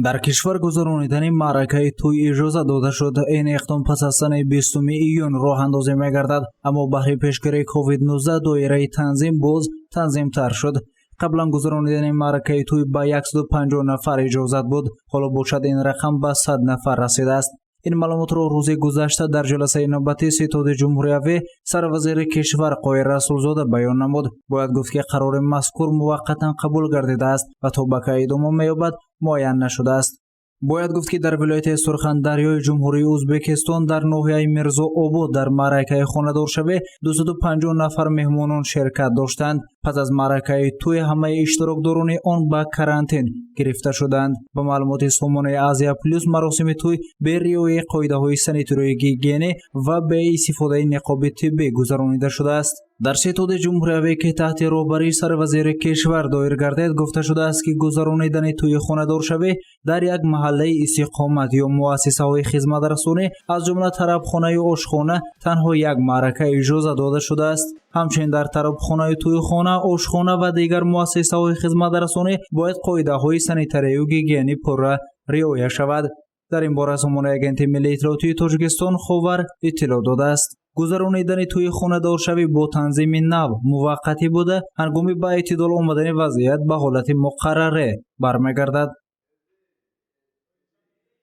Дар кишвар гузаронидани маъракаи тӯй иҷоза дода шуд. Ин иқдом пас аз санаи 20 июн роҳандозӣ мегардад, аммо баҳри пешгирии COVID-19 доираи танзим боз танзимтар шуд. Қаблан гузаронидани маъракаи тӯй ба 150 нафар иҷозат буд, ҳоло бошад, ин рақам ба 100 нафар расидааст. Ин маълумотро рӯзи гузашта дар ҷаласаи навбатии Ситоди ҷумҳуриявӣ сарвазири кишвар Қоҳир Расулзода баён намуд. Бояд гуфт, ки қарори мазкур муваққатан қабул гардидааст ва то ба кай идома меёбад, муайян нашудааст. Бояд гуфт, ки дар вилояти Сурхандарёи Ҷумҳурии Ӯзбекистон, дар ноҳияи Мирзообод, дар маъракаи хонадоршавӣ 250 нафар меҳмонон ширкат доштанд. Пас аз маъракаи тӯй ҳамаи иштирокдорони он ба карантин гирифта шуданд. Ба маълумоти сомонаи «Азия Плюс», маросими тӯй бе риояи қоидаҳои санитарию гигиенӣ ва бе истифодаи ниқоби тиббӣ гузаронида шудааст. Дар Ситоди ҷумҳуриявӣ, ки таҳти роҳбарии сарвазири кишвар доир гардид, гуфта шудааст, ки гузаронидани тӯи хонадоршавӣ дар як маҳаллаи истиқомат ё муассисаҳои хизматрасонӣ, аз ҷумла тарабхонаю ошхона, танҳо як маърака иҷоза дода шудааст. Ҳамчунин дар тарабхонаю тӯйхона, ошхона ва дигар муассисаҳои хизматрасонӣ бояд қоидаҳои санитарию гигиенӣ пурра риоя шавад. Дар ин бора сомонаи Агентии миллии иттилоотии Тоҷикистон «Ховар» иттилоъ додааст. Гузаронидани тӯи хонадоршавӣ бо танзими нав муваққатӣ буда, ҳангоми ба эътидол омадани вазъият ба ҳолати муқаррарӣ бармегардад.